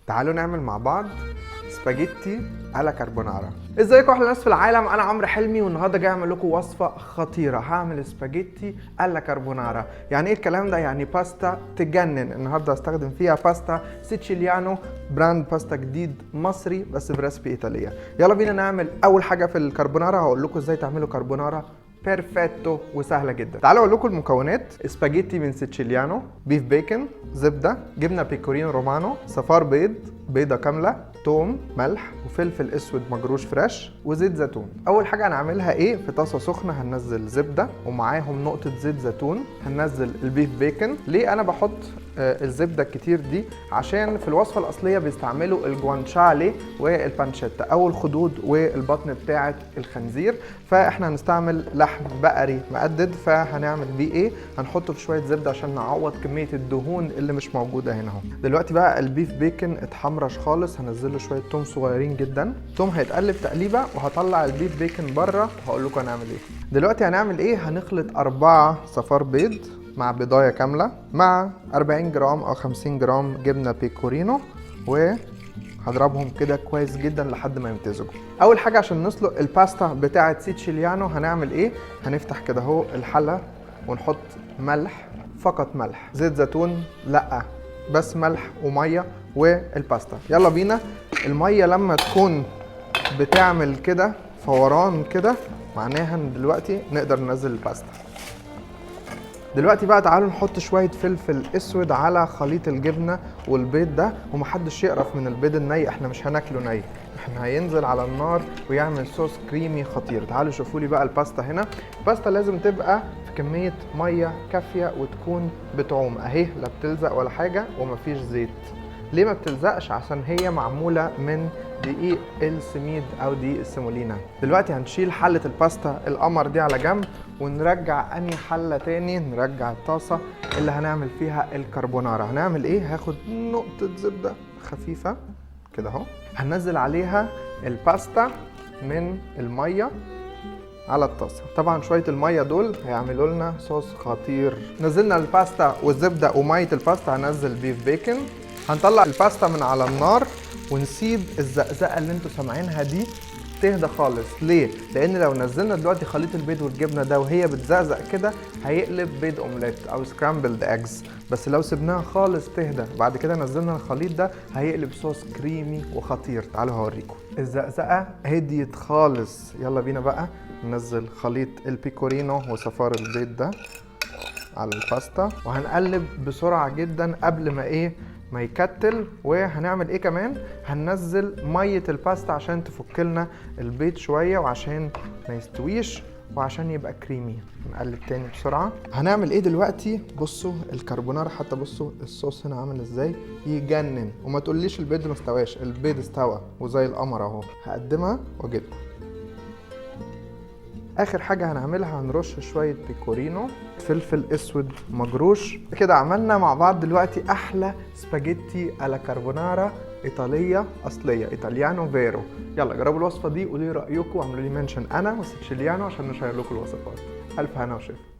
تعالوا نعمل مع بعض spaghetti alla carbonara. ازيكم احلى ناس في العالم؟ انا عمرو حلمي، والنهارده جاي اعمل لكم وصفه خطيره. هعمل spaghetti alla carbonara. يعني ايه الكلام ده؟ يعني باستا تجنن. النهارده هستخدم فيها باستا سيتشيليانو، brand باستا جديد مصري بس ب recipe ايطاليه. يلا بينا نعمل اول حاجة في الكربونارا. هقول لكم ازاي تعملوا كربونارا perfetto وسهلة جدا. تعالوا اقول لكم المكونات: سباجيتي من سيتشيليانو، beef bacon، زبده، جبنه بيكورينو رومانو، صفار بيض، بيضة كامله، توم، ملح وفلفل اسود مجروش fresh، وزيت زيتون. اول حاجة هنعملها ايه؟ في طاسه سخنة هننزل زبدة ومعاهم نقطة زيت زيتون. هننزل ال beef bacon. ليه انا بحط الزبدة الكتير دي؟ عشان في الوصفة الاصلية بيستعملوا ال guanciale وال pancetta او الخدود والبطن بتاعه الخنزير، فاحنا هنستعمل لحم بقري مقدد. فهنعمل بيه ايه؟ هنحطه في شوية زبدة عشان نعوض كمية الدهون اللي مش موجودة هنا اهو. دلوقتي بقى ال beef bacon اتحمرش خالص، هنزل له شوية توم صغيرين جدا. توم هيتقلب تقليبه وهطلع ال beef bacon بره وهقول لكم هنعمل ايه دلوقتي. هنعمل ايه؟ هنخلط 4 صفار بيض مع بيضايه كاملة مع 40 جرام او 50 جرام جبنه بيكورينو، وهضربهم كده كويس جدا لحد ما يمتزجوا. اول حاجة عشان نسلق الباستا بتاعه سيتشيليانو هنعمل ايه؟ هنفتح كده اهو الحلة ونحط ملح، فقط ملح، زيت زيتون لا، بس ملح ومية والباستا. يلا بينا. المية لما تكون بتعمل كده فوران كده معناها ان دلوقتي نقدر ننزل الباستا. دلوقتي بقى تعالوا نحط شوية فلفل اسود على خليط الجبنة والبيض ده، ومحدش يقرف من البيض الني، احنا مش هناكله ني، احنا هينزل على النار ويعمل صوص كريمي خطير. تعالوا شوفوا لي بقى الباستا هنا. الباستا لازم تبقى في كمية مية كافية وتكون بتعوم اهي، لا بتلزق ولا حاجة ومفيش زيت. ليه ما بتلزقش؟ عشان هي معمولة من دقيق السميد او دقيق السيمولينا. دلوقتي هنشيل حلة الباستا القمر دي على جنب ونرجع انهي حلة تاني؟ نرجع الطاسة اللي هنعمل فيها الكربونارا. هنعمل ايه؟ هاخد نقطة زبدة خفيفة كده اهو، هننزل عليها الباستا من المية على الطاسة. طبعا شوية المية دول هيعملوا لنا صوص خطير. نزلنا الباستا والزبدة ومية الباستا، هنزل beef bacon. هنطلع الباستا من على النار ونسيب الزقزقة اللي انتوا سامعينها دي تهدى خالص. ليه؟ لان لو نزلنا دلوقتي خليط البيض والجبنه ده وهي بتزقزق كده هيقلب بيض اومليت او scrambled eggs، بس لو سيبناها خالص تهدى بعد كده نزلنا الخليط ده هيقلب صوص كريمي وخطير. تعالوا هوريكم. الزقزقه هديت خالص، يلا بينا بقى ننزل خليط البيكورينو وصفار البيض ده على الباستا، وهنقلب بسرعة جدا قبل ما ايه ما يكتل. وهنعمل ايه كمان؟ هننزل مية الباستا عشان تفك لنا البيض شوية وعشان ما يستويش وعشان يبقى كريمي. نقلب تاني بسرعة. هنعمل ايه دلوقتي؟ بصوا الكربونارا حتى، بصوا الصوص هنا عامل ازاي، يجنن. وما تقوليش البيض ما استواش، البيض استوى وزي القمر اهو. هقدمها واجيلكم. اخر حاجة هنعملها هنرش شوية بيكورينو، فلفل اسود مجروش. كده عملنا مع بعض دلوقتي احلى spaghetti alla carbonara ايطالية اصلية، italiano vero. يلا جربوا الوصفة دي، قولوا لي رايكم واعملوا لي mention انا وسيتشيليانو عشان نشير لكم الوصفات. الف هنا وشفا.